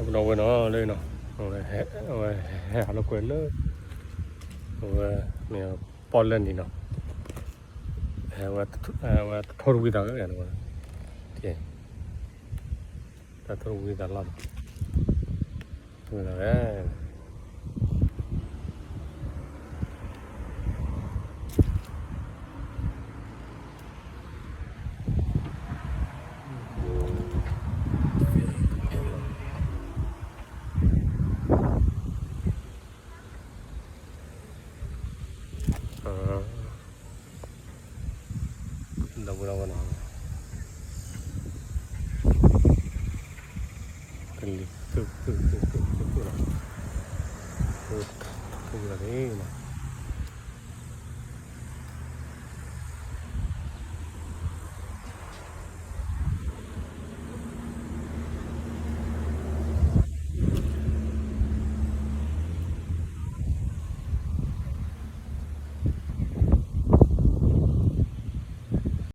ဒီပုၢ်ဒီဝဲၢ်နီၤ လၢနီၤ, အဝဲဟဲဟးလၢကွဲလၢ အဝဲမ့ၢ်ပီၣ်လဲၣ်နံၤနီၤ, အဝဲတထိတဝံသးဝဲ, တထိတဝံသးလီၤ, ဝံသးဝဲ ဒီပုၢ်ဒီဝဲၢ်နီၤ, ကလံၤသုးသုးသုးသုးသုးလီၤ, ထူလီၤန့ၣ်နီၤ,